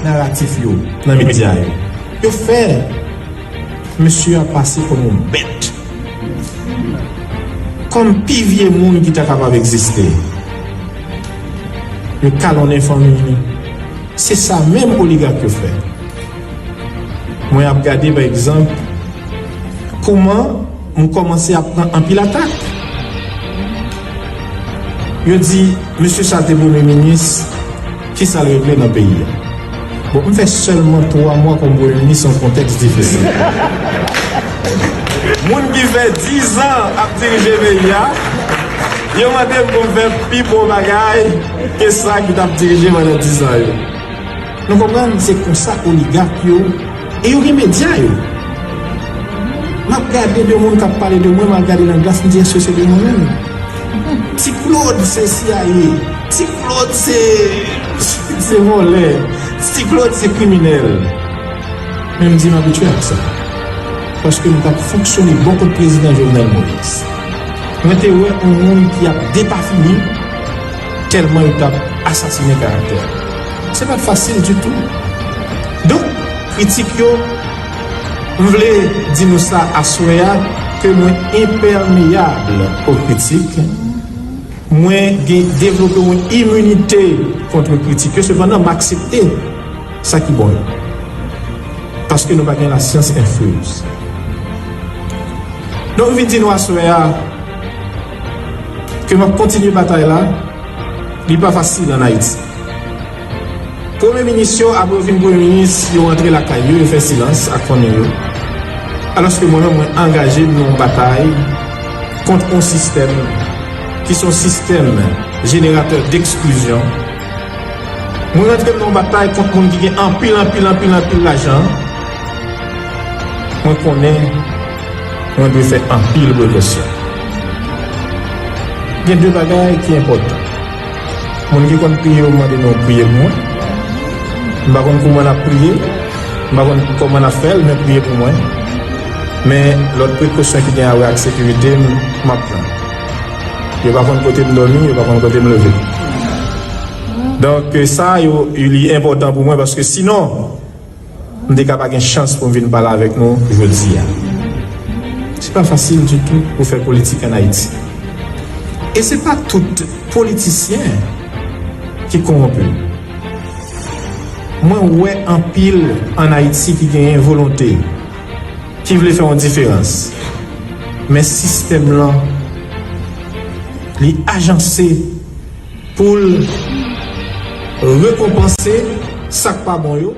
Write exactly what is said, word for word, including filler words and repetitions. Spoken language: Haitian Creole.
naratif yo nan medya yo. Yo fè mesye a pase kòm yon bèt, kòm pi vye moun ki ta kapab egziste. Yo kalonnen fanmi li. Se sa menm oligak yo fè. Mwen ap gade, pa egzanp, kòman m kòmanse ap pran anpil atak. Yo di, "Mesye sa te premye minis, ki sa l regle nan peyi a?" Bon, m fè sèlman twa mwa kòm premye minis, yon kontèks difisil. Moun ki fè diz an ap dirije peyi a, yo mande m pou m fè pi bon bagay ke sa ki t ap dirije pandan diz an yo. Nou konprann? Se konsa oligak yo, e yo gen medya yo. M ap gade de moun k ap pale de mwen, m ap gade nan glas, m di, "Èske se de mwen menm?" Ti Claude se C I A, Ti Claude se, se vòlè, Ti Claude se kriminèl. Men m di m abitye ak sa. Paske m t ap fonksyone bò kot prezidan Jovenel Moïse. Mwen te wè yon moun ki ap depafini tèlman yo t ap asasinen karaktè. Se pa t fasil ditou. Donk, kritik yo, m vle di nou sa aswè a, ke mwen enpèmeyab o kritik. Mwen gen devlope yon iminite kont kritik yo, sepandan, m aksepte sa ki bon yo. Paske nou pa gen lasyans enfuz. Donk, m vin di nou aswè a ke m ap kontinye batay la. Li pa fasil ann Ayiti. Premye minis yo, apre yo fin premye minis, yo rantre lakay yo, yo fè silans ak fanmi yo. Alòske mwen menm, mwen angaje m nan yon batay kont yon sistèm ki se yon sistèm jeneratè deksklizyon. Mwen rantre m nan yon batay kont moun ki gen anpil, anpil, anpil, anpil lajan. Mwen konnen mwen dwe fè anpil prekosyon. Gen de bagay ki enpòtan. Moun ki konn priye yo mande nou priye pou mwen. M pa konn kouman n ap priye, m pa konn kòman n ap fè l, men priye pou mwen. Men lòt prekosyon ki gen a wè ak sekirite m, m ap pran. Yo pa konn kote m dòmi, yo pa konn kote m leve. Donk, sa yo, li enpòtan pou mwen, paske sinon, m te ka pa gen chans pou m vin pale avèk nou jodi a. Se pa fasil ditou pou fè politik ann Ayiti. E se pa tout politisyen ki kowonpi. Mwen wè anpil ann Ayiti ki genyen volonte, ki vle fè yon diferans. Men sistèm lan, li ajanse pou l rekonpanse sa k pa bon yo.